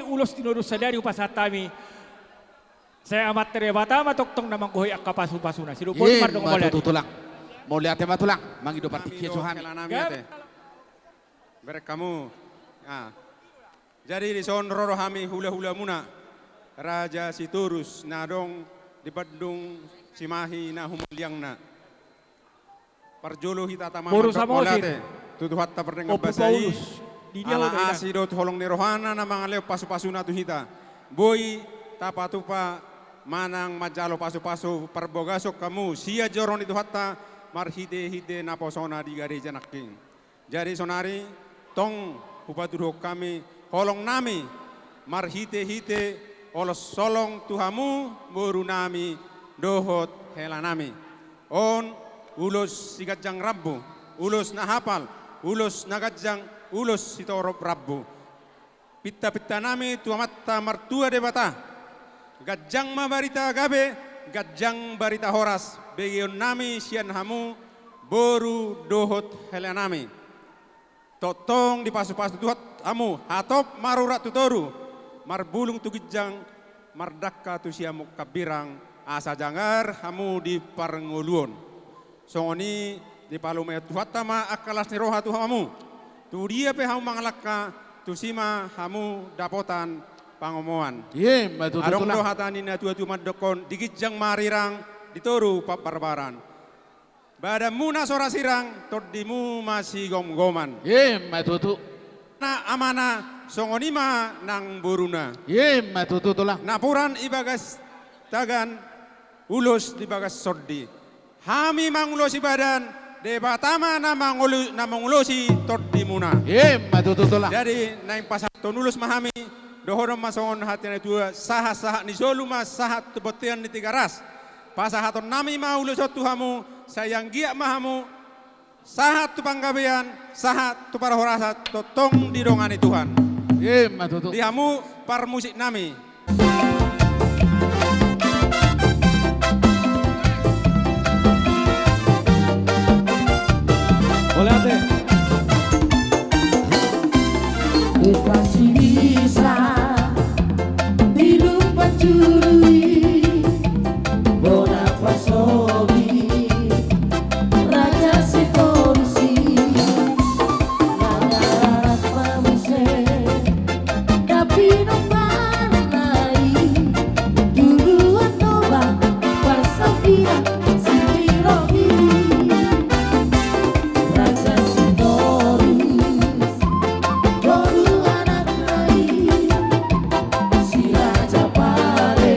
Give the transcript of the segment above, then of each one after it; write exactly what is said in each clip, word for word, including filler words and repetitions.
ulos tinodo sadari hupasahat hami. Sai Amanta Debata ma tongtong na manggohi angka pasupasuna. Sidok boti. Ima tutu, Tulang. Mauliate ma, Tulang. Mangido partingkian suhami. Bereng hamu. Jadi dison ro do hami hulahulamuna, Raja Sitorus na adong di Bandung Cimahi na humaliangna. Parjolo hita tama mandok mauliate tu Tuhanta pardenggan basa i, ala asi dohot holong ni rohana na mangalehon pasupasuna tu hita. Boi tapatupa manang manjalo pasupasu parbagason hamu sian joro ni Tuhanta marhitehite naposona di gareja nangkin. Jadi sonari tong hupatuduhon hami holongnami marhitehite olos holong tu hamu borunami dohot helanami. On ulos siganjang rambu, ulos na hapal, ulos na ganjang, ulos sitorop rambu. Pintapintanami tu Amanta Martua Debata. Ganjang ma barita gabe, ganjang barita horas begeonnami sian hamu boru dohot helanami. Tongtong dipasupasu Tuhan hamu, hatop marurat tu toru, marbulung tu ginjang, mardangka tu siamun hambirang, asa jangar hamu di parngoluon. Songon i dipalumehon Tuhanta ma angka las ni roha tu hamu. Tu dia pe hamu mangalangka, tusi ma hamu dapotan pangomoan. Ima tutu, Tulang. Adong do hata ni natuatua mandokkon, di ginjang ma arirang, di toru pambarbaran. Badanmuna so ra sirang, tondimu ma sigomgoman. Ima tutu. Na amana, songon i ma nang boruna. Ima tutu, Tulang. Napuran i bagas tagan, ulos di bagas sondi. Hami mangulosi badan, Debata ma na mangolo-, na mangulosi tondimuna. Ima tutu, Tulang. Jadi naeng pasahathon ulos ma hami, dohonon ma songon hata ni natuatua, sahatsahat ni solu ma sahat tu bontean ni Tigaras. Pasahatonnami ma ulos on tu hamu, sai anggiat ma hamu sahat tu panggabean, sahat tu parhorasan, tongtong didongani Tuhan. Ima tutu. Di hamu parmusiknami. Mauliate. Dikasih bisa, di lumpat jului, bona pasogi, Raja Sitorus i, mangarap ma muse, tapi nombarna i, tuduhon do ba, parsaulian, sitirogi. Raja Sitorus, boru anakna i, si Raja Pale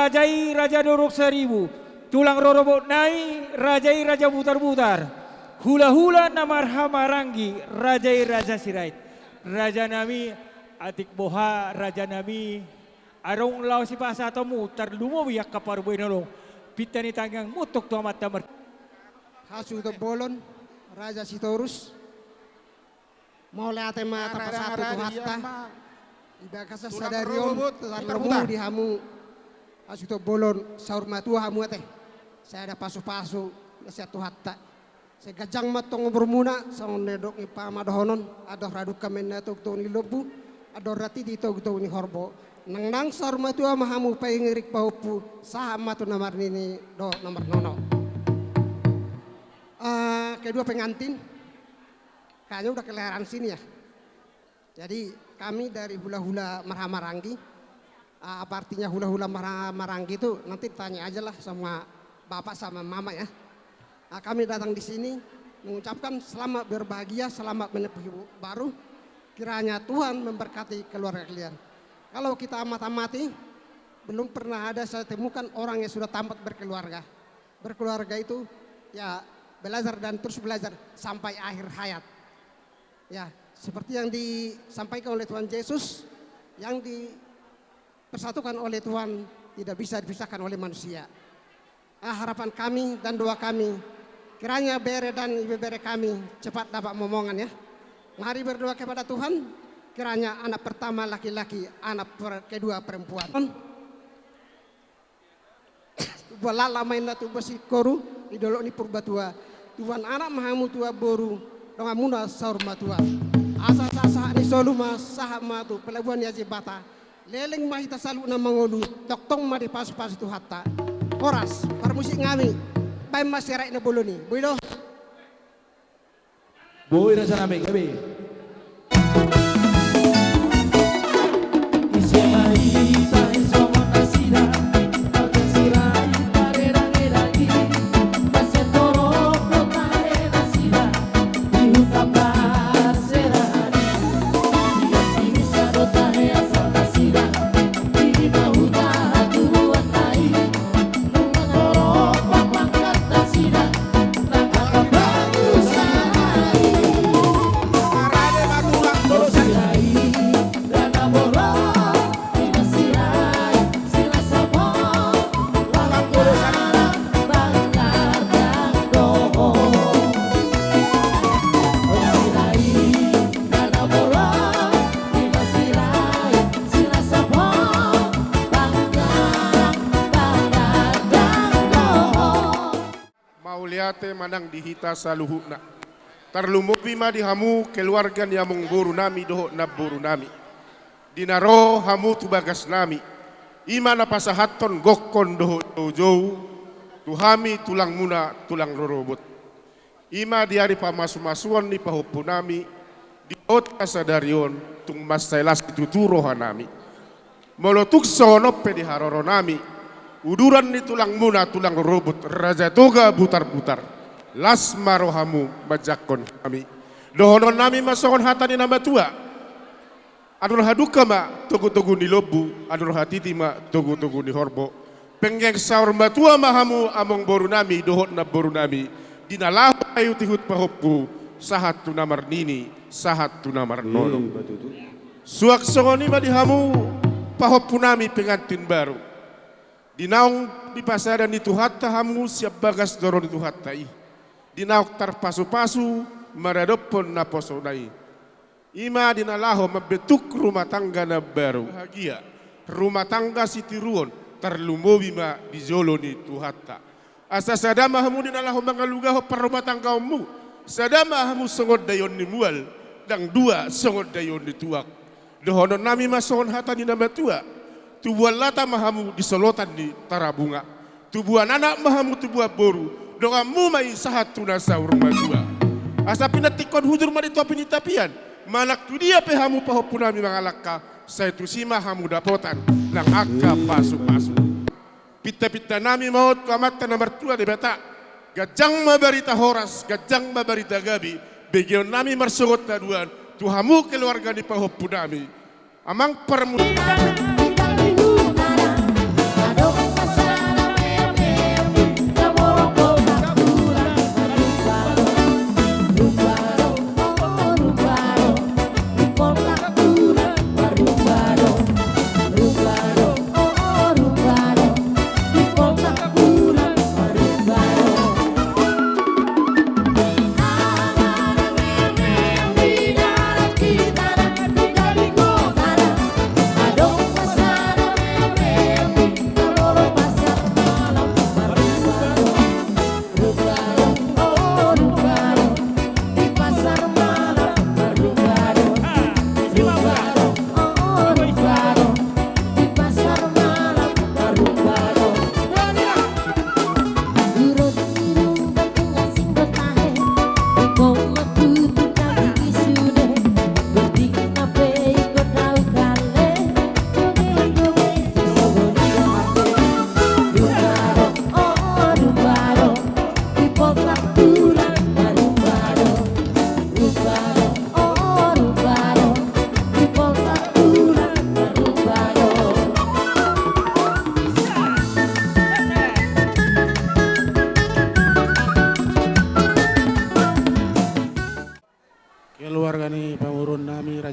Raja i Raja Dorong Saribu, tulang rorobotna i raja i Raja Butarbutar, hulahula na marhahamaranggi, raja i Raja Sirait. Rajanami, atik boha rajanami, adong laho sipasahatonmu, tarlumobi angka parbue na adong, pinta ni tangiangmu tong tu Amanta Mar- Hasuhuton bolon, Raja Sitorus. Mauliate ma tapasahat tu Tuhanta. Di bagasan sadari on, tarlumobi di hamu hasuhuton bolon, saur matua hamu ate. Sai ada pasupasu na sian Tuhanta. Sai ganjang ma tong umurmuna, songon na nidok ni pama dohonon, andor hadungka ma inna togutogu ni lombu, andor hatiti togutogu ni horbo. Nangnang saur matua ma hamu pangiring pahompu, sahat ma tu na marnini dohot na marnono. Eh, kedua pengantin, kayaknya udah kelihatan sini ya. Jadi, kami dari hulahula marhahamaranggi. Ah, apa artinya hulahula marhahamaranggi itu nanti tanya aja lah sama bapak sama mama ya. Ah, kami datang di sini mengucapkan selamat berbahagia, selamat menempuh hidup baru. Kiranya Tuhan memberkati keluarga kalian. Kalau kita amat-amati, belum pernah ada saya temukan orang yang sudah tamat berkeluarga. Berkeluarga itu, ya, belajar dan terus belajar sampai akhir hayat. Ya, seperti yang disampaikan oleh Tuhan Yesus, yang dipersatukan oleh Tuhan tidak bisa dipisahkan oleh manusia. Ah, harapan kami dan doa kami, kiranya bere dan ibebere kami cepat dapat momongan, ya. Mari berdoa kepada Tuhan, kiranya anak pertama laki-laki, anak per-, kedua perempuan. Tubuan laklak ma inna tubuan singkoru di dolok ni Purbatua. Tubuan anak ma hamu tubuan boru, donganmuna saur matua. Asa sahat-sahat ni solu ma sahat ma tu pelabuhan ni Ajibata. Leleng ma hita saluhutna mangolu, tongtong ma dipasu-pasu Tuhanta. Horas, parmusik nami, baen ma siarai na bolon i. Boi do? Boi rajanami, gabe. Mauliate ma nang di hita saluhutna. Tarlumobi ma di hamu keluarga ni amangborunami dohot namborunami. Di na ro hamu tu bagasnami, i ma na pasahathon gokhon dohot joujou tu hami tulangmuna tulang rorobot. I ma di ari pamasumasuon ni pahompunami, di ota sadari on tung mansai las situtu rohanami. Molo tung songon on pe di haroronami, uduran ni tulangmuna tulang rorobot Raja Toga Butarbutar, las ma rohamu manjangkon hami. Dohononnami ma songon hata ni na matua: Andor hadungka ma togutogu ni lombu, andor hatiti ma togutogu ni horbo. Penggeng saur matua ma hamu amangborunami dohot namborunami, di na laho ihut-ihut pahompu, sahat tu na marnini, sahat tu na marnono. Suang songon i ma di hamu pahompunami pengantin baru. Di naung dipasada ni Tuhanta hamu sian bagas joro ni Tuhanta i, di naung tarpasupasu maradophon naposona i, i ma di na laho mambentuk rumah tangga na baru, bahagia, rumah tangga sitiruon, tarlumobi ma di jolo ni Tuhanta. Asa sada ma hamu di na laho mangalugahon parrumahtanggaonmu, sada ma hamu songon daion ni mual, ndang dua songon daion ni tuak. Dohononnami ma songon hata ni na matua: Tubuan lata ma hamu di solotan ni Tarabunga. Tubuan anak ma hamu tubuan boru, donganmu ma i sahat tu na saur matua. Asa pinantikhon hujur ma di topi ni tapian, manang tu dia pe hamu pahompunami mangalangka, sai tusi ma hamu dapotan nang angka pasupasu. Pintapintanami ma on tu Amanta na martua Debata. Ganjang ma barita horas, ganjang ma barita gabe, begeonnami marsogot haduan tu hamu keluarga ni pahompunami. Amang parmu-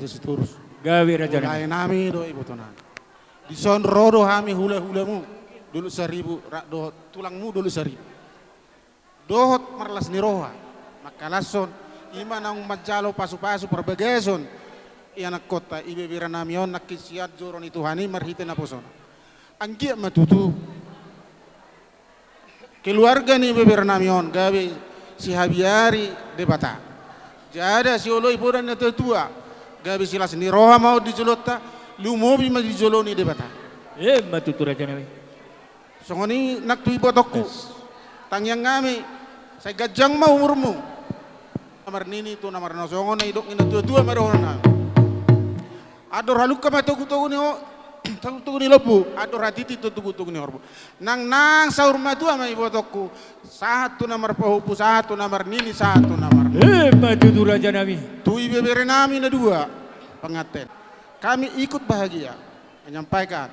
Sitorus. Gabe raja nami. Lae nami do iboto nami. Dison ro do hami hula-hulamu Dolok Saribu, rap dohot tulangmu Dolok Saribu. Dohot marlas ni roha mangkalashon, i ma naung manjalo pasu-pasu parbagason ianakhonta, ibebere nami on nangkin sian joro ni Tuhan i marhite naposona. Anggiat ma tutu keluarga ni ibebere nami on gabe sihabiari Debata. Jala sioloi poda ni natua-tua, gabe silas ni roha ma on di jolonta, lumobi ma di jolo ni Debata. Emma tutu raja nami. Songon i nang tu ibotongku. Yes. Tangiang nami, sai ganjang ma umurmu. Na marnini tu na marnono, songon na nidok ni natua-tua ma dohonon nami. Andor halumpang ma togu-togu ni o-, togu-togu ni lombu, andor hatiti tu togu-togu ni horbo. Nang, nang saur matua ma ibotongku, sahat tu na marpahompu, sahat tu na marnini, sahat tu na marnono. Emma tutu raja nami. Tu ibebere nami na dua, pengantin. Kami ikut bahagia menyampaikan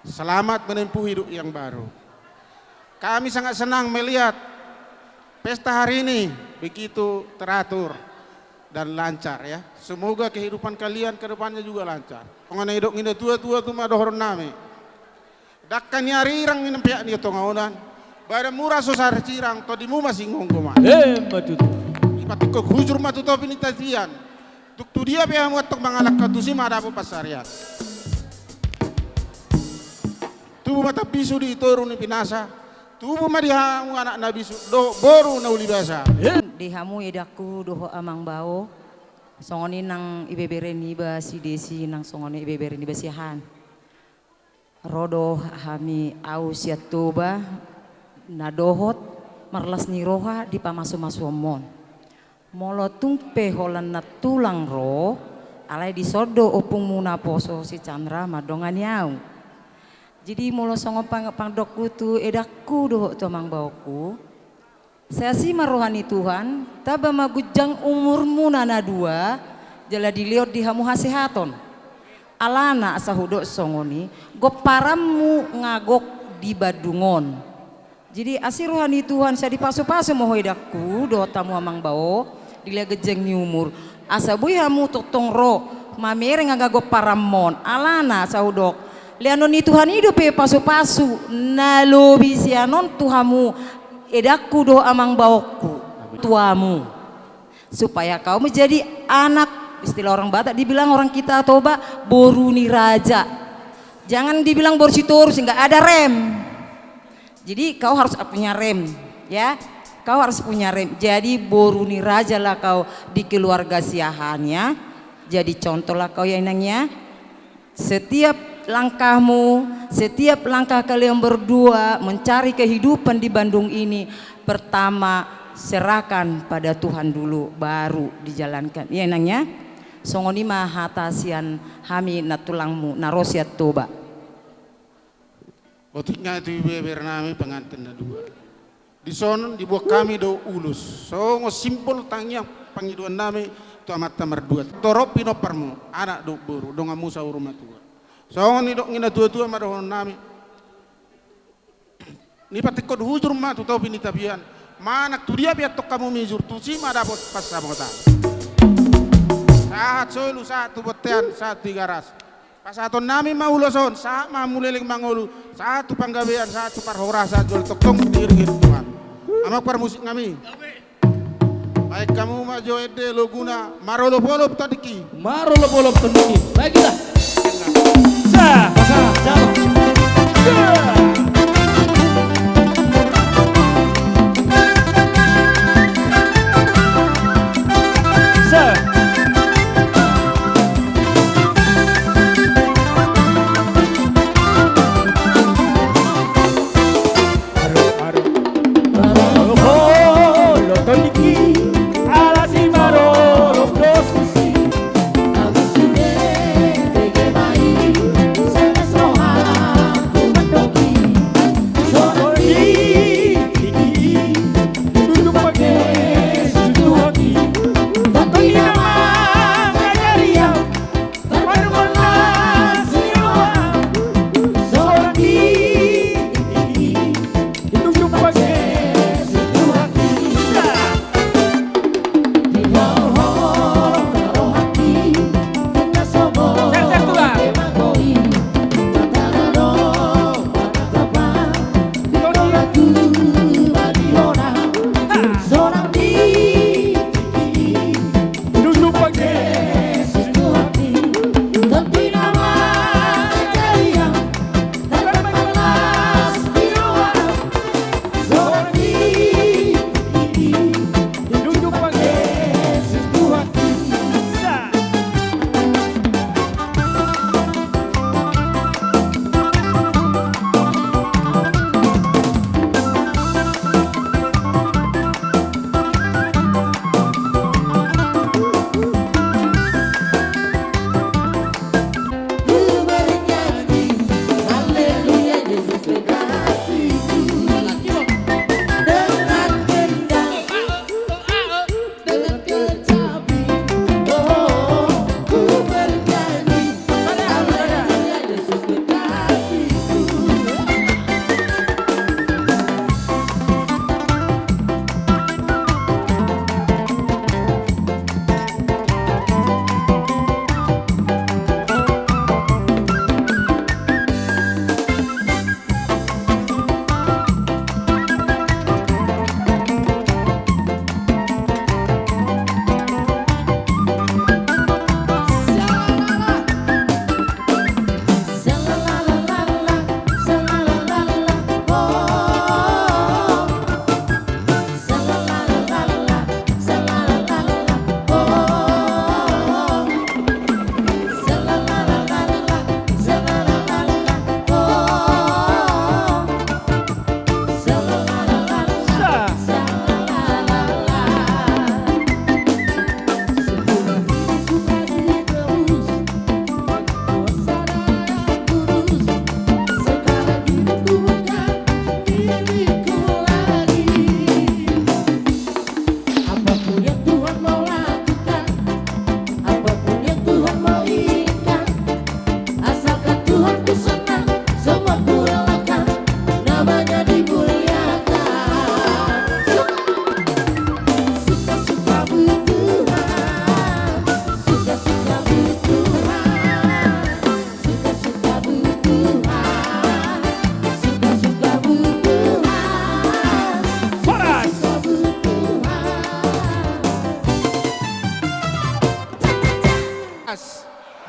selamat menempuh hidup yang baru. Kami sangat senang melihat pesta hari ini begitu teratur dan lancar, ya. Semoga kehidupan kalian ke depannya juga lancar. Songon na nidok ni natua-tua tu ma dohonon nami. Dangka ni arirang ni nampeak ni tonga onan. Badanmu ra so sasirang, tondimu ma singomgoman. Emma tutu. Dipatingkok hujur ma tu topi ni tapian. Tung tu dia pe hamu antong mangalangka, tusi ma dapot pansarian. Tubu ma tambisu di toru ni pinasa, tubu ma di hamu anak na bisuk dohot boru na uli basa. Di hamu edangku dohot amang bao, songon i nang ibebere niba si Desi, nang songon i ibebere niba si Ahan. Ro do hami, au sian Toba, na dohot marlas ni roha di pamasu-masuonmon. Molo tung pe holan na tulang ro, alai dison do ompungmu naposo si Chandra mandongani au. Jadi molo songon pang-, pandokku tu edangku dohot tu amang baoku, sai asi ma roha ni Tuhan, tamba ma gunjang umurmuna na dua, jala dilehon di hamu hasehaton. Alana asa hudok songon i, gomparanmu nga gok di Bandung on. Jadi asi roha ni Tuhan, sai dipasu-pasu ma ho edangku dohot hamu amang bao, dilehon ganjang ni umur. Asa boi hamu tongtong ro mamereng angka gomparanmon. Alana asa hudok, lehonon ni Tuhan i dope pasu-pasu na lobi sian on tu hamu edangku dohot amang baoku, tuamu. Supaya kau menjadi anak, istilah orang Batak dibilang orang kita Toba, boru ni raja. Jangan dibilang boru Sitorus, nggak ada rem. Jadi kau harus punya rem, ya. Kau harus punya rem. Jadi boru ni raja lah kau di keluarga si Ahan, ya. Jadi contoh lah kau, ya, inang, ya. Setiap langkahmu, setiap langkah kalian berdua mencari kehidupan di Bandung ini, pertama serahkan pada Tuhan dulu, baru dijalankan. Ya, inang, ya. Songon i ma hata sian hami na tulangmu na ro sian Toba. Otik nai tu ibebere nami pengantin na dua. Dison dibuat hami do ulos songon simbol tangiang pangidoan nami tu amanta mardua. Torop pinomparmu, anak dohot boru, donganmu saur matua. Songon nidok ni natua-tua ma dohonon nami. Dipatingkok hujur ma tu topi ni tapian. Manang tu dia pe antong hamu mijur, tusi ma dapot pansamotan. Sahat solu, sahat tu bontean, sahat tu Tigaras. Pasahaton nami ma ulos on, sahat ma hamu leleng mangolu, sahat tu panggabean, sahat tu parhorasan, jala tongtong diiring-iring Tuhan. Amang parmusik nami. Baen hamu ma jo ende loguna, Marolop-olop Tondingki. Marolop-olop Tondingki. Baik, kita. Sa, sa, sa. Sa. Aro, aro. Marolop-olop Tondingki, alai si marolop do susi. Alusi ne tege mai, semes roha.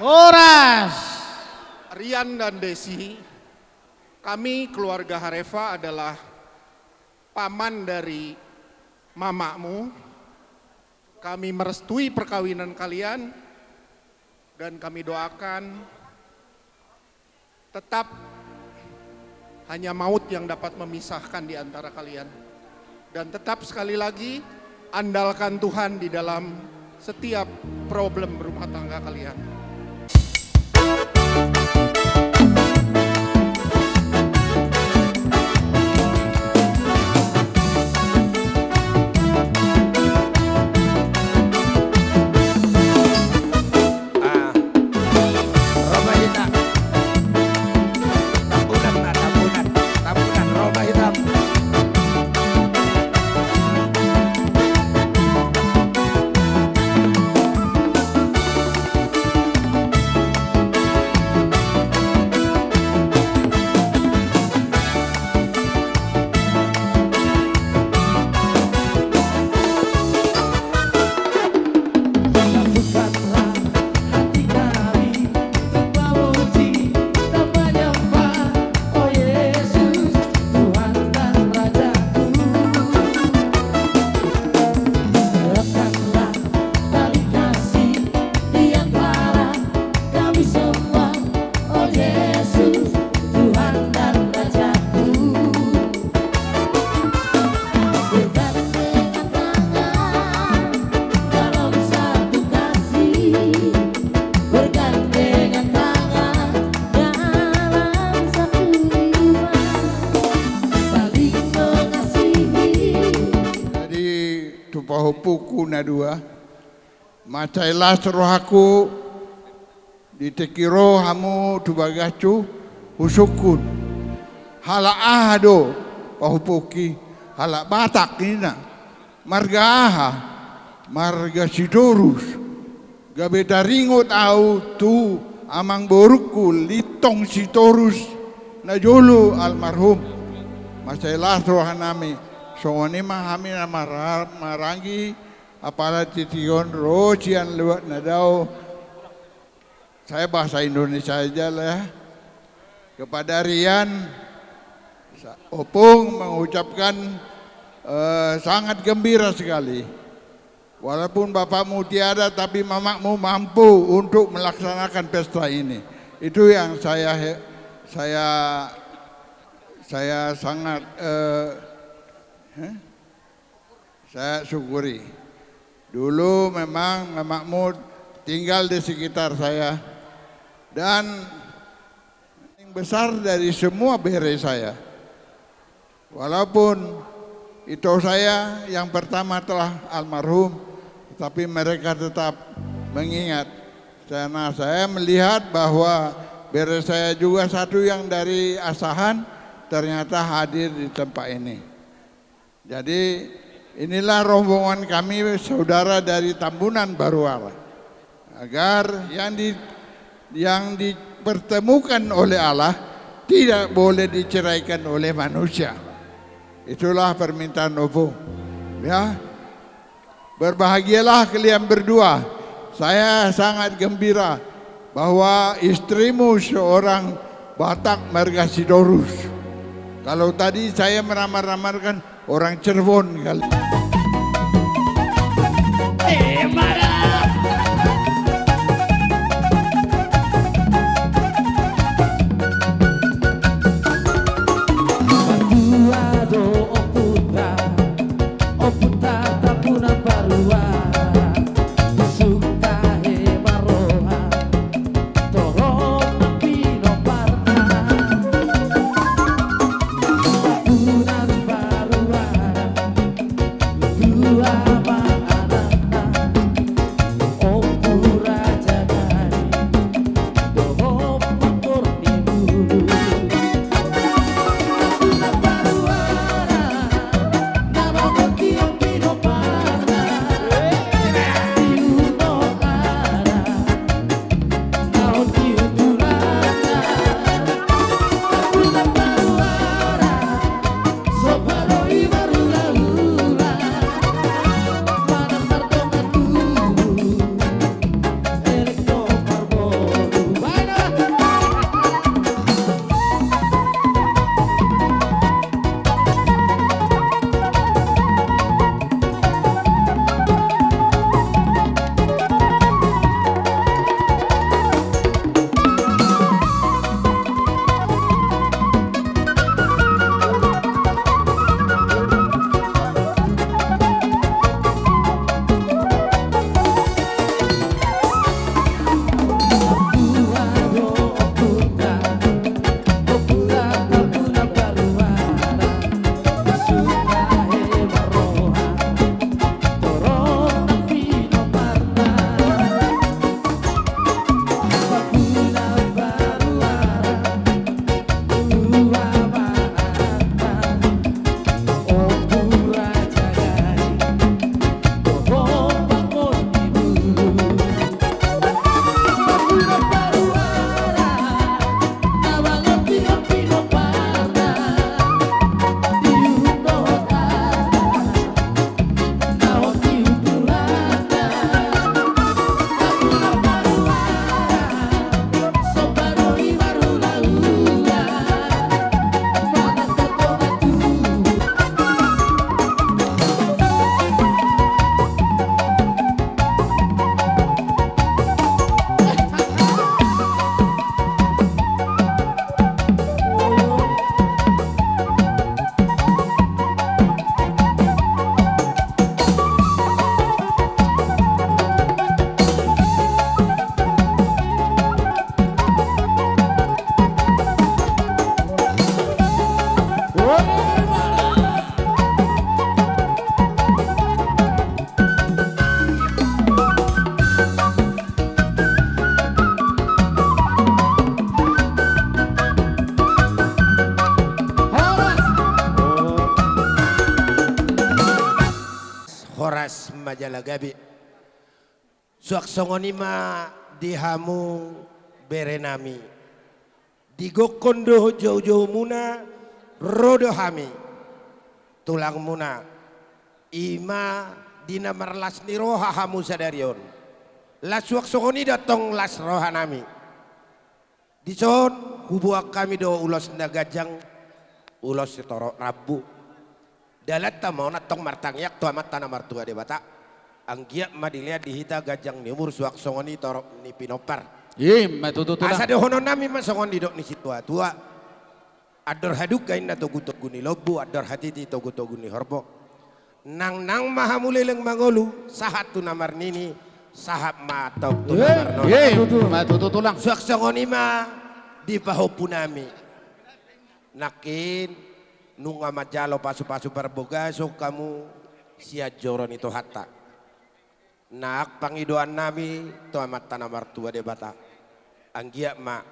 Horas! Rian dan Desi, kami keluarga Hareva adalah paman dari mamakmu. Kami merestui perkawinan kalian dan kami doakan tetap hanya maut yang dapat memisahkan di antara kalian. Dan tetap sekali lagi andalkan Tuhan di dalam setiap problem rumah tangga kalian. Ah. Roma Hitam. Tambunan, nah, Tambunan. Tambunan, Roma Hitam. Jadi, tu pahompungku na dua, mansai las rohangku di tingki ro hamu tu bagashu, husungkun. Halak aha do pahompungki? Halak Batak ninna. Marga aha? Marga Sitorus. Gabe taringot ahu tu amangborungku Lintong Sitorus na jolo almarhum. Mansai las rohanami. Songon i ma hami na mara-, maranggi, apala tingki on ro sian luat na dao. Saya bahasa Indonesia aja lah ya. Kepada Rian, sa-, Opung mengucapkan, eh, sangat gembira sekali. Walaupun bapakmu tiada, tapi mamakmu mampu untuk melaksanakan pesta ini. Itu yang saya he-, saya, saya sangat, eh, eh, saya syukuri. Dulu memang mamakmu tinggal di sekitar saya. Dan paling besar dari semua bere saya. Walaupun ito saya yang pertama telah almarhum, tapi mereka tetap mengingat. Karena saya melihat bahwa bere saya juga satu yang dari Asahan, ternyata hadir di tempat ini. Jadi, inilah rombongan kami, saudara dari Tambunan Baruara. Agar yang di, yang dipertemukan oleh Allah tidak boleh diceraikan oleh manusia. Itulah permintaan Opung. Ya. Berbahagialah kalian berdua. Saya sangat gembira bahwa istrimu seorang Batak marga Sitorus. Kalau tadi saya meramar-ramarkan orang Cirebon kali. Horas ma jala gabe. Suang songon i ma di hamu berenami. Digokhon dohot joujoumuna, ro do hami tulangmuna. I ma di na marlas ni roha hamu sadari on. Las suang songon i do antong las rohanami. Dison huboan hami do ulos na ganjang, ulos sitorop rambu. Dalanta ma on antong martangiang tu Amanta na martua Debata. Anggiat ma dilean di hita ganjang ni umur suang songon i torop ni pinompar. I ma tutu tulang. Asa dohononnami ma songon nidok ni situatua. Andor hadungka inna togutogu ni lombu, andor hatiti togutogu ni horbo. Nangnang ma hamu leleng mangolu, sahat tu na marnini, sahat ma antong tu na marnono. I ma tutu tulang. Suang songon i ma di pahompunami. Nangkin nunga manjalo pasupasu parbagason hamu sian joro ni Tuhanta. Nang pangidoannami tu Amanta na martua Debata. Anggiat ma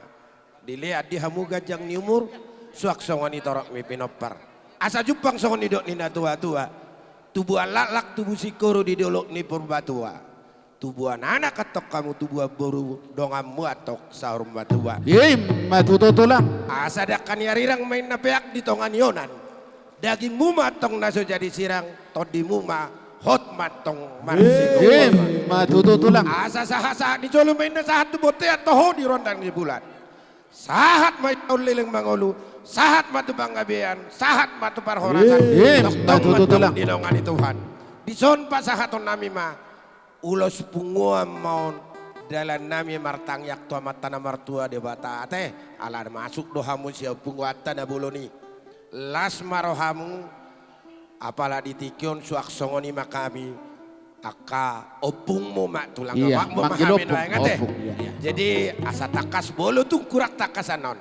dilean di hamu ganjang ni umur, suang songon i torop ni pinompar. Asa jumpang songon nidok ni natuatua. Tubuan laklak tubu singkoru di dolok ni Purbatua. Tubuan anak antong hamu tubuan boru donganmu antong saur matua. I ma tutu tulang. Asa dangka ni arirang ma inna peak di tonga ni onan. Dagingmu ma antong na so jadi sirang, tondimu ma hot ma antong marsigogotan. I ma tutu tulang. Asa sahatsahat ni solu ma inna sahat tu bontean toho di rondang ni bulan. Sahat ma inna on leleng mangolu, sahat ma tu panggabean, sahat ma tu parhorasan. I ma tutu tulang. Tongtong ma antong dilongani Tuhan. Dison pasahatonnami ma. Ulos punguan ma on, dalannami martangiang tu Amanta na martua Debata ate, ala masuk do hamu sian punguanta na bolon i. Las ma rohamu, apala di tingki on suang songon i ma hami, angka ompungmu ma tulang. Iya, amangmu ma hami nuaeng ate. Ompung, iya. Jadi asa tangkas bolo tung kurang tangkasan on.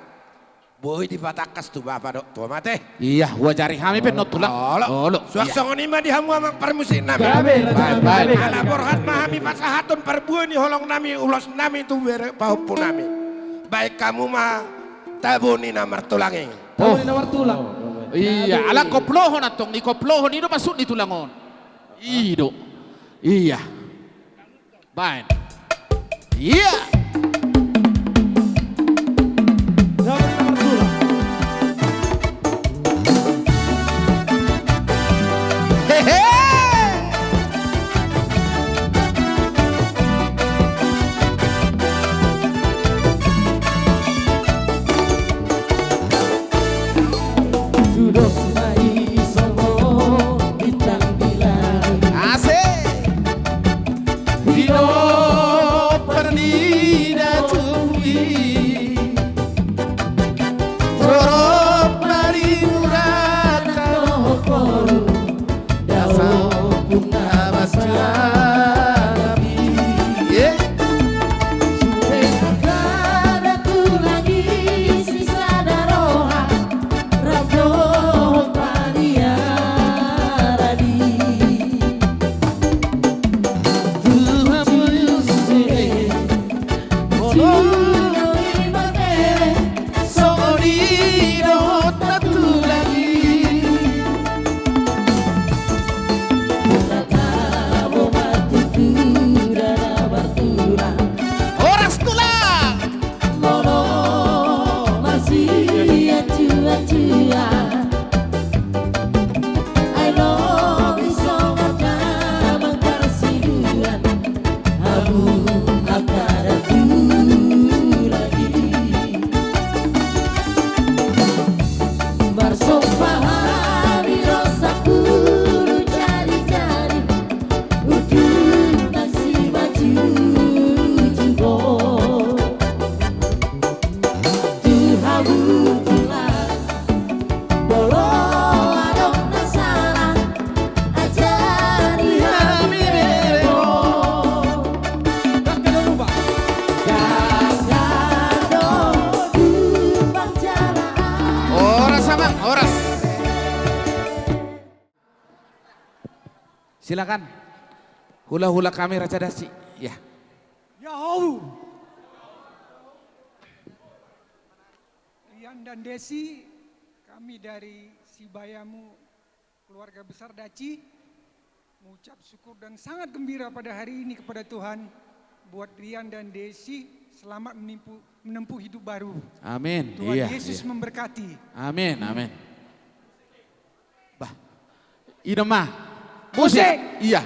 Boi dipatangkas tu bapa dohot tu ama ate. Iya, huajari hami pe non tulang. Olo. Olo. Suang songon i ma di hamu amang parmusiknami. Gabe, raja nami, gabe. Ala borhat ma hami pasahathon parbue ni holongnami ulosnami tu bere pahompunami. Baen hamu ma tabo ni na martulang i. Tabo ni na martulang. Iya, ala koplohon antong, ni koplohon i do maksud ni tulang on. I do. Iya. Baen. Iya. Hehe. Sudos ma i songon bintang di langit. Asik. Di dompak ni na tumbu i, torop ma di murata lohor, dao punna basa nabi. Eh. Sude angka na tulang i sisada roha, rap dohot paniaran i. Tuhan Yesus e, molo i marmere, songon i dohot na tulang i. Tabo ma tutu da na martulang. Horas tulang. Molo masiacuacua, ai lobi songon damang parsiduan, hamu angka na tulang i. Marsomba hami ro sampulu jari-jari, unduk na simanjujung ho. Tu hamu tulang, molo adong na sala, ajari hami bere ho. Dangka do lupa. Dangka do lupa jala. Horas, amang, horas. Silakan. Hulahula kami Raja Dasi. Ya. Yahoo! Rian dan Desi, kami dari Sibayamu, keluarga besar Daci, Ucap syukur dan sangat gembira pada hari ini kepada Tuhan buat Rian dan Desi, selamat menempuh, menempuh hidup baru. Amin. Tuhan Yesus memberkati. Amin, amin. Bah. Ida ma. Musik. Iya.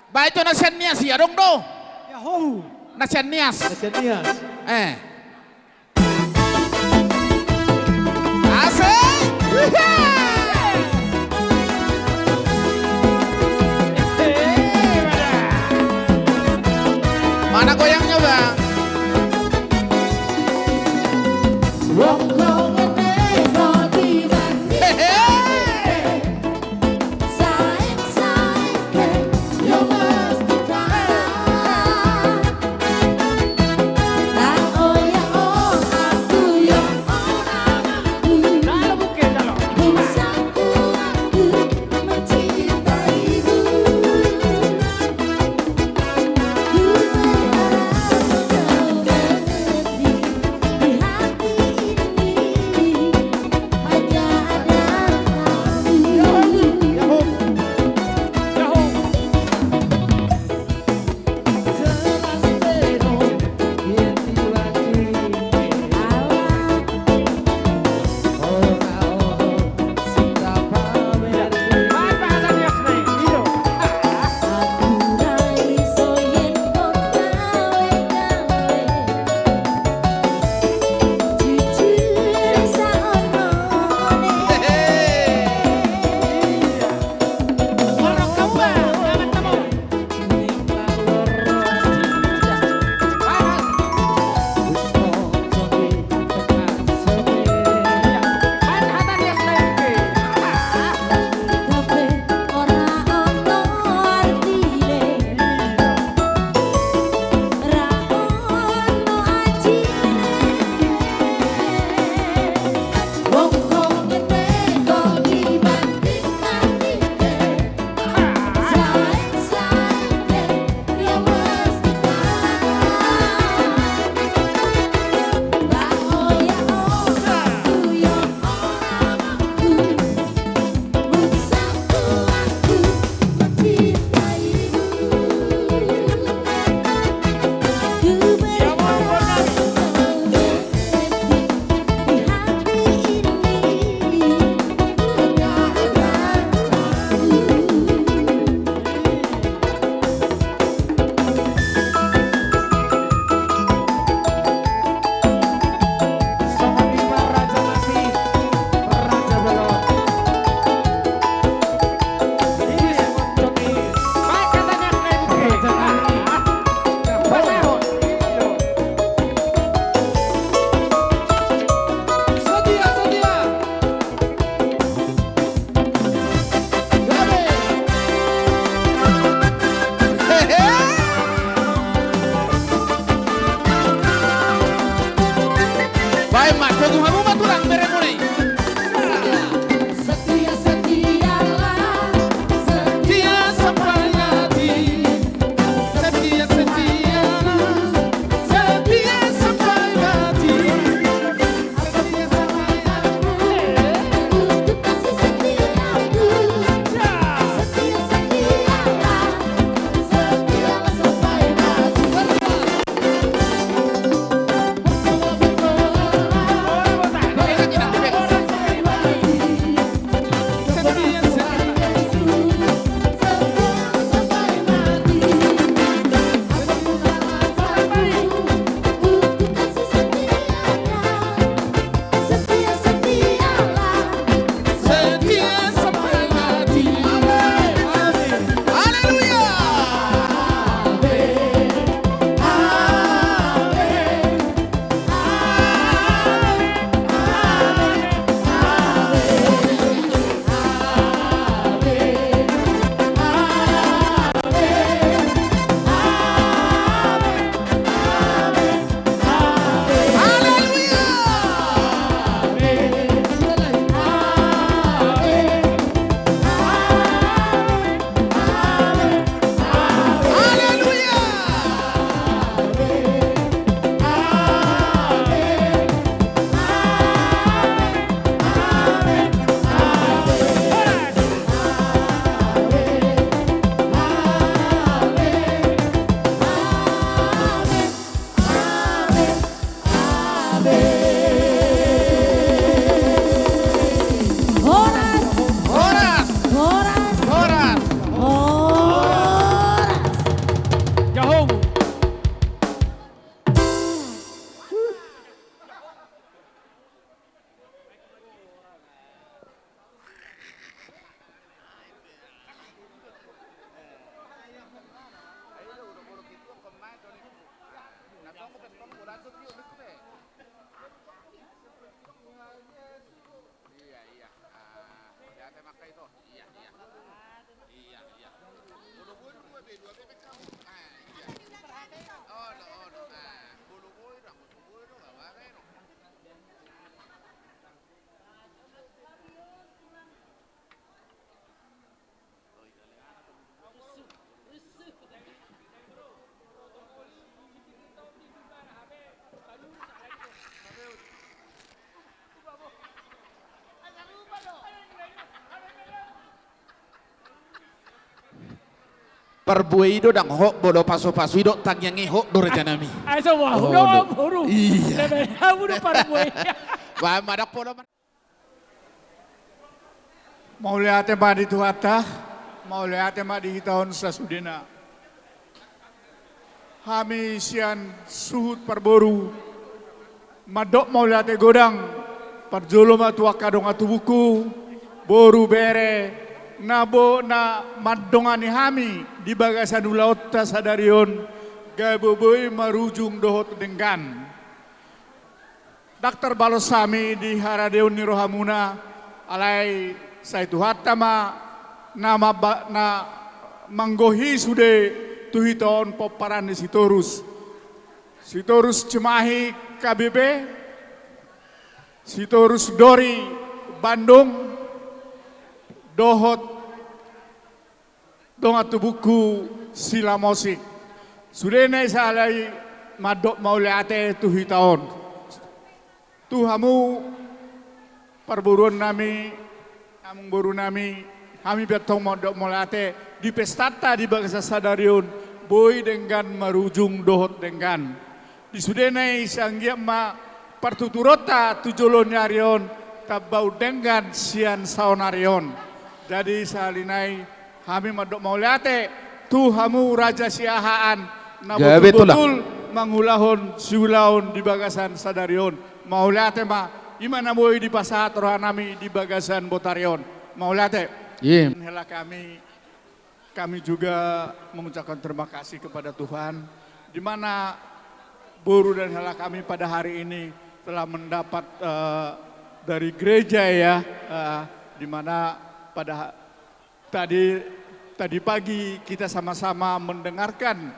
Bah, itu na sian Nias i, adong do? Yahoo. Na sian Nias. Na sian Nias. Eh. Asik. Mana goyangnya, Bang? Hehe. Baen ma, togu hamu ma tulang beremuna i. Setia, setialah, setia sampai mati. Setia, setialah, setia sampai mati. Parbue i do ndang hot, molo pasupasu i dohot tangiang i hot do rajanami. Ai so, wah, oh, udah do. Boru. Iya. Lebe, udah parbue. Wah, madang polo mar- Mauliate ma di Tuhanta, mauliate ma di hita on sasudena. Hami sian suhut parboru mandok mauliate godang, parjolo ma tu angka dongan tubungku, boru, bere, na bo-, na mandongani hami di bagasan ulaonta sadari on, gabe boi marujung dohot denggan. Ndang tarbalos hami di haradeon ni rohamuna, alai sai Tuhanta ma na mamba-, na manggohi sude tu hita on pomparan ni Sitorus. Sitorus Cimahi K B B, Sitorus Dori Bandung, dohot dongan tubungku Silamosik. Sudena i sai mandok mauliate tu hita on. Tu hamu parboruonnami, amangborunami, hami pe antong mandok mauliate di pestanta di bagasan sadari on, boi denggan marujung dohot denggan. Di sudena i sai anggiat ma partuturonta tu jolo ni ari on, tamba undenggan sian saonari on. Jadi sahali nai hami mandok mauliate tu hamu Raja Siahaan, na gabe botul-botul mangulahon siulaon di bagasan sadari on. Mauliate ma, i ma na boi dipasahat rohanami di bagasan botari on. Mauliate. Iya. Hela kami, kami juga mengucapkan terima kasih kepada Tuhan, di mana boru dan hela kami pada hari ini telah mendapat, eh, dari gereja ya, eh, di mana pada ha-, tadi, tadi pagi kita sama-sama mendengarkan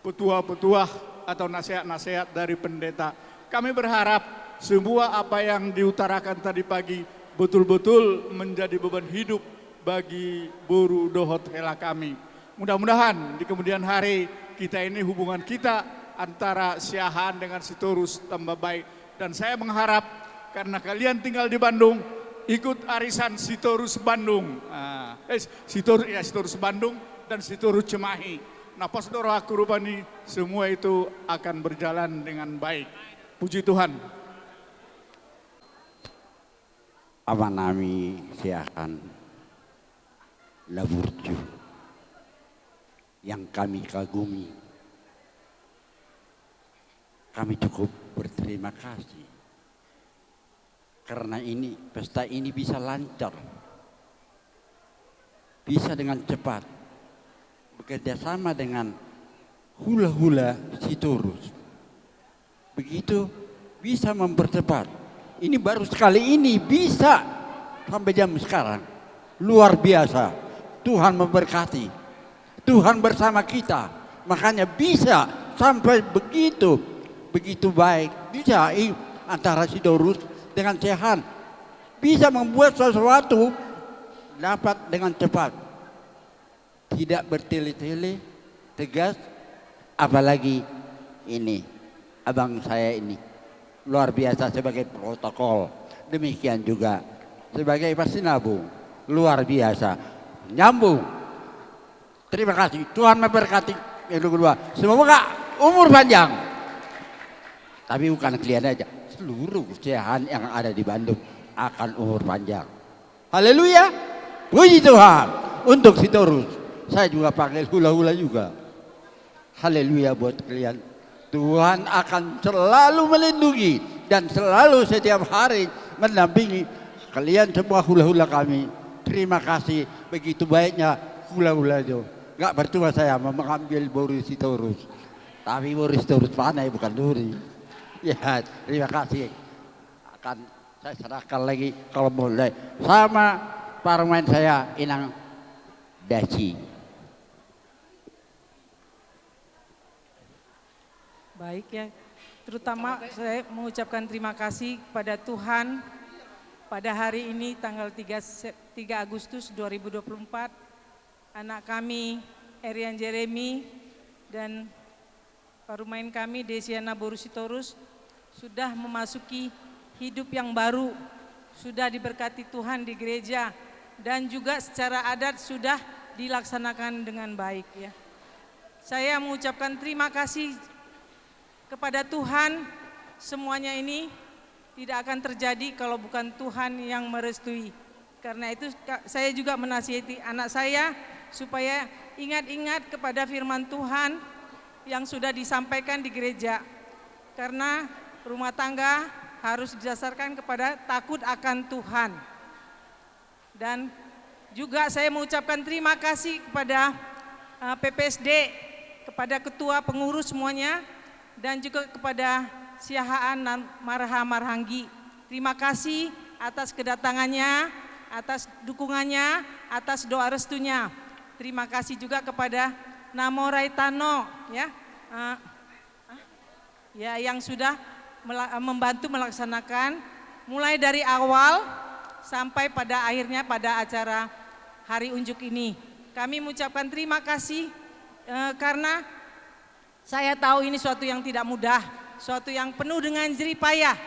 petuah-petuah atau nasihat-nasihat dari pendeta. Kami berharap semua apa yang diutarakan tadi pagi betul-betul menjadi beban hidup bagi boru dohot hela kami. Mudah-mudahan di kemudian hari kita ini, hubungan kita antara Siahaan dengan Sitorus tambah baik. Dan saya mengharap karena kalian tinggal di Bandung, ikut arisan Sitorus Bandung. Ah, eh, Sitor-, ya, Sitorus Bandung dan Sitorus Cimahi. Na pos do rohangku rupani, semua itu akan berjalan dengan baik. Puji Tuhan. Amanami Siahaan na burju yang kami kagumi. Kami cukup berterima kasih karena ini, pesta ini bisa lancar, bisa dengan cepat bekerja sama dengan hula-hula Sitorus. Begitu bisa mempercepat. Ini baru sekali ini bisa sampai jam sekarang. Luar biasa. Tuhan memberkati. Tuhan bersama kita. Makanya bisa sampai begitu, begitu baik. Bisa i-, antara Sitorus dengan Siahaan. Bisa membuat sesuatu dapat dengan cepat. Tidak bertele-tele, tegas, apalagi ini, abang saya ini. Luar biasa sebagai protokol. Demikian juga sebagai Pak Sinabung. Luar biasa. Nyambung. Terima kasih. Tuhan memberkati yang kedua. Semoga umur panjang. Tapi bukan kalian aja. Seluruh Siahaan yang ada di Bandung akan umur panjang. Haleluya. Puji Tuhan. Untuk Sitorus, saya juga panggil hula-hula juga. Haleluya buat kalian. Tuhan akan selalu melindungi dan selalu setiap hari mendampingi kalian semua hula-hula kami. Terima kasih, begitu baiknya hula-hula itu. Nggak percuma saya mengambil boru Sitorus. Tapi boru Sitorus panai, bukan duri. Ya, terima kasih. Akan saya serahkan lagi kalau boleh sama parumaen saya, Inang Dasi. Baik ya, terutama saya mengucapkan terima kasih kepada Tuhan pada hari ini tanggal tiga Se-, tiga Agustus dua ribu dua puluh empat, anak kami Erian Jeremy dan parumaen kami Desiana boru Sitorus sudah memasuki hidup yang baru, sudah diberkati Tuhan di gereja, dan juga secara adat sudah dilaksanakan dengan baik, ya. Saya mengucapkan terima kasih kepada Tuhan, semuanya ini tidak akan terjadi kalau bukan Tuhan yang merestui. Karena itu, ka-, saya juga menasihati anak saya supaya ingat-ingat kepada firman Tuhan yang sudah disampaikan di gereja. Karena rumah tangga harus didasarkan kepada takut akan Tuhan. Dan juga saya mengucapkan terima kasih kepada, eh, P P S D, kepada ketua pengurus semuanya, dan juga kepada Siahaan dan Marhaha Marhanggi. Terima kasih atas kedatangannya, atas dukungannya, atas doa restunya. Terima kasih juga kepada Namorai Tano, ya. Eh, ya, yang sudah mela-, membantu melaksanakan mulai dari awal sampai pada akhirnya pada acara hari unjuk ini. Kami mengucapkan terima kasih, eh, karena saya tahu ini suatu yang tidak mudah, suatu yang penuh dengan jerih payah,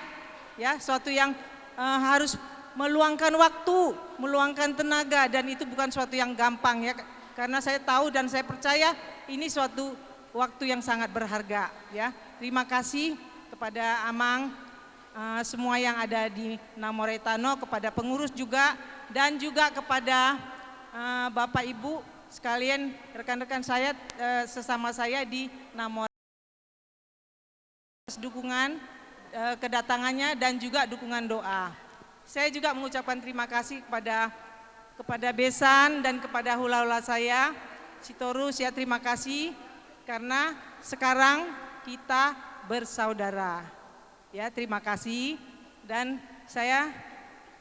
ya, suatu yang, eh, harus meluangkan waktu, meluangkan tenaga, dan itu bukan suatu yang gampang, ya, karena saya tahu dan saya percaya ini suatu waktu yang sangat berharga, ya. Terima kasih kepada Amang, eh, semua yang ada di Namorai Tano, kepada pengurus juga, dan juga kepada, eh, Bapak Ibu sekalian, rekan-rekan saya, eh, sesama saya di Namorai, atas dukungan, eh, kedatangannya dan juga dukungan doa. Saya juga mengucapkan terima kasih kepada, kepada besan dan kepada hulahula saya, Sitorus, ya, terima kasih karena sekarang kita bersaudara. Ya, terima kasih. Dan saya,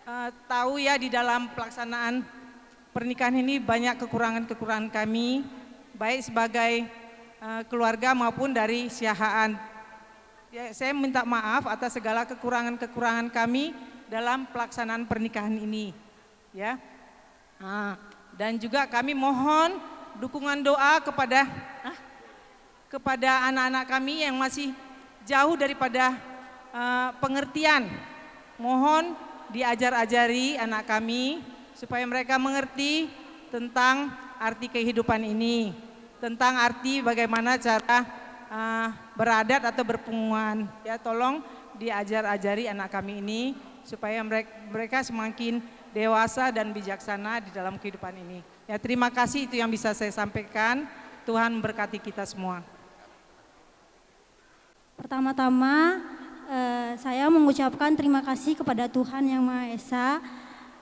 eh, tahu, ya, di dalam pelaksanaan pernikahan ini banyak kekurangan-kekurangan kami, baik sebagai, eh, keluarga maupun dari Siahaan. Ya, saya minta maaf atas segala kekurangan-kekurangan kami dalam pelaksanaan pernikahan ini. Ya. Ah, dan juga kami mohon dukungan doa kepada, ah, kepada anak-anak kami yang masih jauh daripada, eh, pengertian. Mohon diajar-ajari anak kami supaya mereka mengerti tentang arti kehidupan ini, tentang arti bagaimana cara, eh, beradat atau berpunguan. Ya, tolong diajar-ajari anak kami ini supaya merek-, mereka semakin dewasa dan bijaksana di dalam kehidupan ini. Ya, terima kasih, itu yang bisa saya sampaikan. Tuhan memberkati kita semua. Pertama-tama, eh, saya mengucapkan terima kasih kepada Tuhan Yang Maha Esa.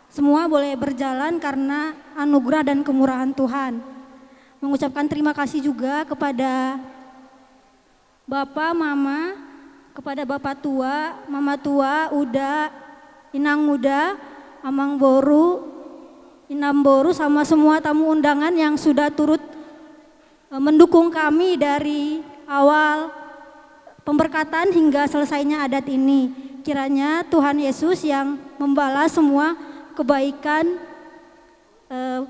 Semua boleh berjalan karena anugerah dan kemurahan Tuhan. Mengucapkan terima kasih juga kepada Bapa, Mama, kepada Bapa Tua, Mama Tua, Uda, Inang Uda, Amang Boru, Inang Boru, sama semua tamu undangan yang sudah turut, eh, mendukung kami dari awal pemberkatan hingga selesainya adat ini. Kiranya Tuhan Yesus yang membalas semua kebaikan, eh,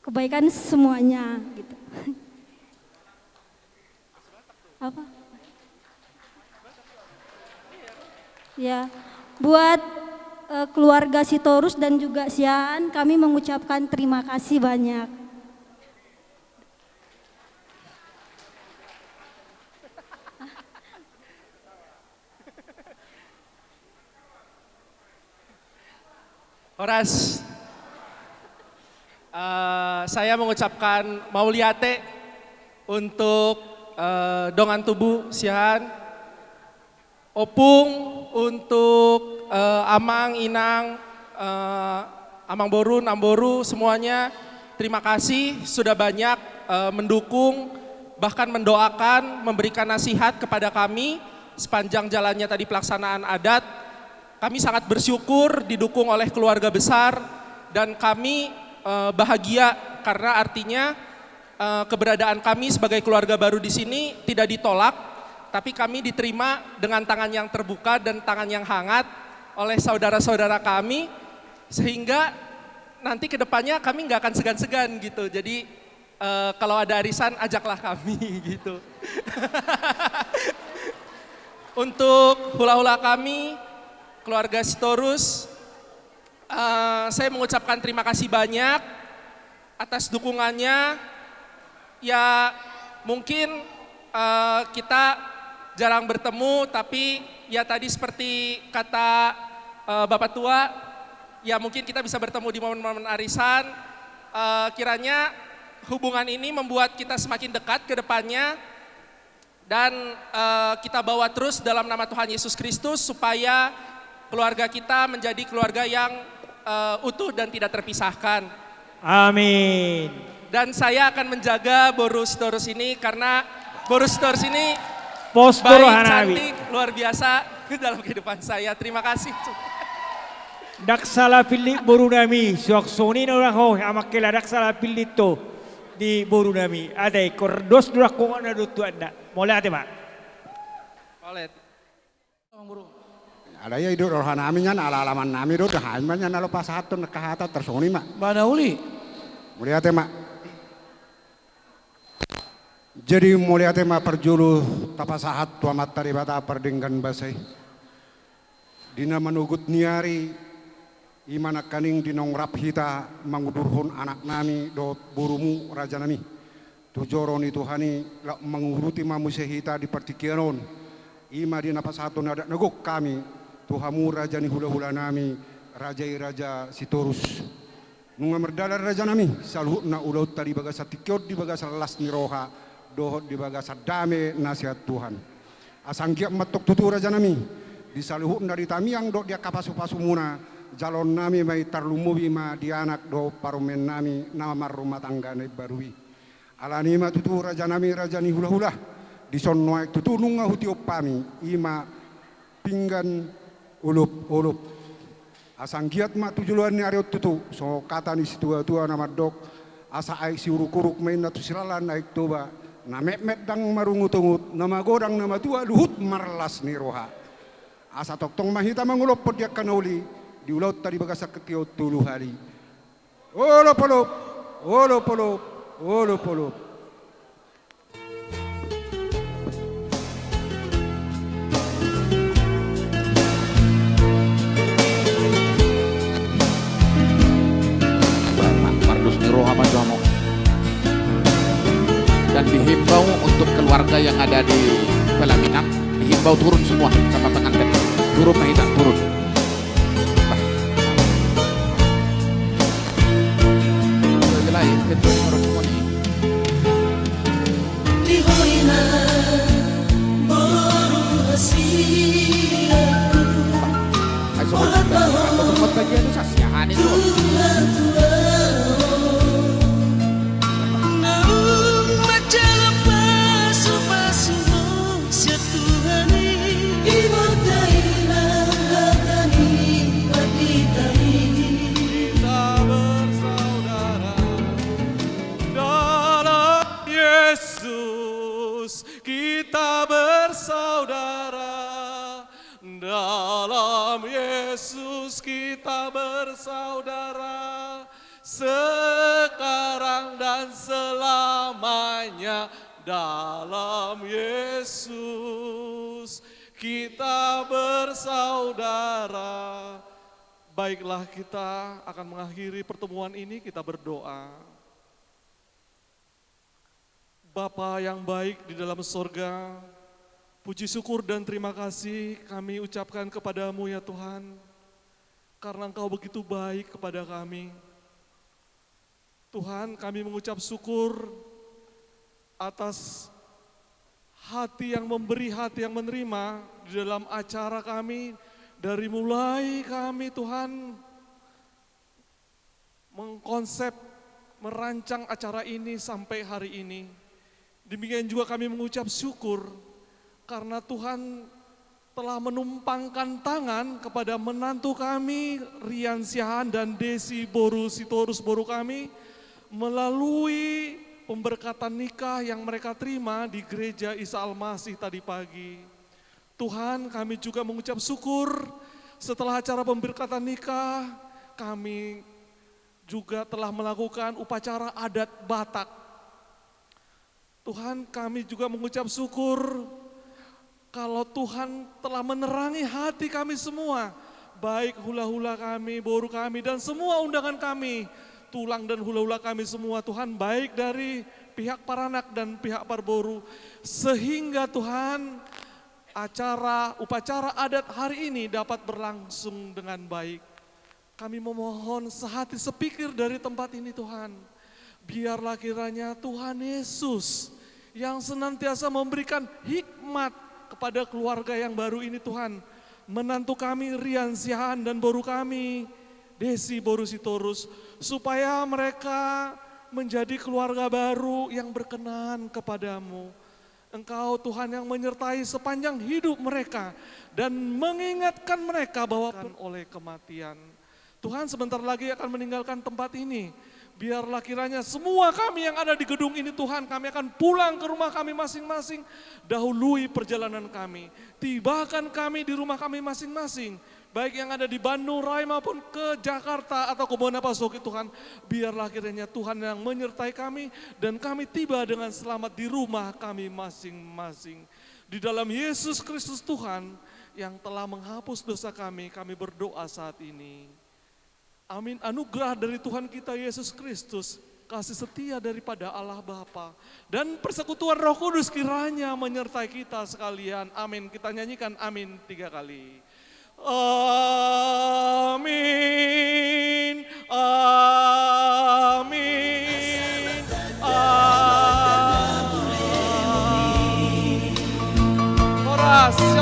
kebaikan semuanya, gitu. Apa? Ya, buat, eh, keluarga Sitorus dan juga Siahaan, kami mengucapkan terima kasih banyak. Horas. Eh, saya mengucapkan mauliate untuk, eh, dongan tubu Siahaan, opung untuk, eh, amang, inang, eh, amang boru, namboru, semuanya. Terima kasih sudah banyak, eh, mendukung, bahkan mendoakan, memberikan nasihat kepada kami sepanjang jalannya tadi pelaksanaan adat. Kami sangat bersyukur didukung oleh keluarga besar dan kami, eh, bahagia karena artinya, eh, keberadaan kami sebagai keluarga baru di sini tidak ditolak, tapi kami diterima dengan tangan yang terbuka dan tangan yang hangat oleh saudara-saudara kami, sehingga nanti ke depannya kami nggak akan segan-segan gitu. Jadi, eh, kalau ada arisan, ajaklah kami, gitu. Untuk hula-hula kami, keluarga Sitorus, eh, saya mengucapkan terima kasih banyak. atas dukungannya. Ya, mungkin, eh, kita jarang bertemu, tapi ya tadi seperti kata, eh, Bapak Tua, ya mungkin kita bisa bertemu di momen-momen arisan. Eh, kiranya hubungan ini membuat kita semakin dekat ke depannya. Dan, eh, kita bawa terus dalam nama Tuhan Yesus Kristus supaya keluarga kita menjadi keluarga yang, eh, utuh dan tidak terpisahkan. Amin. Dan saya akan menjaga boru Sitorus ini karena boru Sitorus ini baik, cantik, luar biasa dalam kehidupan saya. Terima kasih. Ndang sala pillit boru nami, suang songon i na ulaho, amang hela, ndang sala pillit ho di boru nami. Ate, ingkon dos do dangkonganna do tu anakna. Mauliate ma. Mauliate. Alai ia i do roha nami nian, ala alaman nami do, da hami ma nian na laho pasahathon angka hata tarsongon i ma. Ba na uli. Mauliate ma. Jadi mauliate ma parjolo tapasahat tu Amanta Debata pardenggan basa i. Di na manogot ni ari, i ma nangkaning di naung rap hita mangudurhon anak nami dohot borumu, raja nami. Tu joro ni Tuhan i, laho manguruti ma muse hita di partingkian on. I ma di na pasahathon adat na gok hami tu hamu, raja ni hulahula nami, raja i Raja Sitorus. Nunga mardalan, raja nami, saluhutna ulaonta di bagasan tingki on di bagasan las ni roha dohot di bagasan dame na sian Tuhan. Asa anggiat ma antong tutu, raja nami, di saluhutna di tangiang dohot di angka pasupasumuna, jaloon nami ma i, tarlumobi ma di anak dohot parumaen nami na marrumah tangga na imbaru i. Alani i ma tutu, raja nami, raja ni hulahula, dison nuaeng tutu nunga hutiop hami, i ma pinggan olopolop. Asa anggiat ma tu joloan ni ari on tutu, songon hata ni situatua na mandok, asa aek siurukuruk ma inna tu silalan Aek Toba, na metmet ndang marungutungut, na magodang na matua luhut marlas ni roha. Asa tongtong ma hita mangolophon di angka na uli, di ulaonta di bagasan tingki on tolu hali. Olopolop, olopolop, olopolop. Ba, ma-, mardos ni roha ma tu hamu. Dan dihimbau untuk keluarga yang ada di pelaminan, dihimbau turun semua sama pengantin. Turun ma hita, turun. Bah. Kecuali orang tua ni. Di ho i na boru hasianku. Ai, sobat, sobat, sobat, bagian itu sasiahan itu. Naung manjalo pasupasu sian Tuhan i. Diberkatilah hata ni pandita i. Kita bersaudara dalam Yesus, kita bersaudara. Dalam Yesus kita bersaudara, sekarang dan selamanya. Dalam Yesus kita bersaudara. Baiklah, kita akan mengakhiri pertemuan ini, kita berdoa. Bapa yang baik di dalam sorga, puji syukur dan terima kasih kami ucapkan kepada-Mu, ya Tuhan, karena Engkau begitu baik kepada kami. Tuhan, kami mengucap syukur atas hati yang memberi, hati yang menerima di dalam acara kami, dari mulai kami, Tuhan, mengkonsep, merancang acara ini sampai hari ini. Demikian juga kami mengucap syukur karena Tuhan telah menumpangkan tangan kepada menantu kami, Rian Siahaan dan Desi boru Sitorus boru kami, melalui pemberkatan nikah yang mereka terima di Gereja Isa Al-Masih tadi pagi. Tuhan, kami juga mengucap syukur setelah acara pemberkatan nikah, kami juga telah melakukan upacara adat Batak. Tuhan, kami juga mengucap syukur kalau Tuhan telah menerangi hati kami semua, baik hula-hula kami, boru kami, dan semua undangan kami, tulang dan hula-hula kami semua, Tuhan, baik dari pihak paranak dan pihak parboru, sehingga, Tuhan, acara upacara adat hari ini dapat berlangsung dengan baik. Kami memohon sehati sepikir dari tempat ini, Tuhan. Biarlah kiranya Tuhan Yesus yang senantiasa memberikan hikmat kepada keluarga yang baru ini, Tuhan. Menantu kami, Rian Siahaan, dan boru kami, Desi boru Sitorus, supaya mereka menjadi keluarga baru yang berkenan kepada-Mu. Engkau, Tuhan, yang menyertai sepanjang hidup mereka dan mengingatkan mereka bahwa oleh kematian. Tuhan sebentar lagi akan meninggalkan tempat ini. Biarlah kiranya semua kami yang ada di gedung ini, Tuhan, kami akan pulang ke rumah kami masing-masing. Dahului perjalanan kami. Tibakan kami di rumah kami masing-masing. Baik yang ada di Bandung Raya maupun ke Jakarta atau ke Bona Pasoki, Tuhan, biarlah kiranya Tuhan yang menyertai kami dan kami tiba dengan selamat di rumah kami masing-masing. Di dalam Yesus Kristus, Tuhan, yang telah menghapus dosa kami, kami berdoa saat ini. Amin. Anugerah dari Tuhan kita Yesus Kristus, kasih setia daripada Allah Bapa, dan persekutuan Roh Kudus kiranya menyertai kita sekalian. Amin. Kita nyanyikan amin tiga kali. Amin, amin, amin. Horas.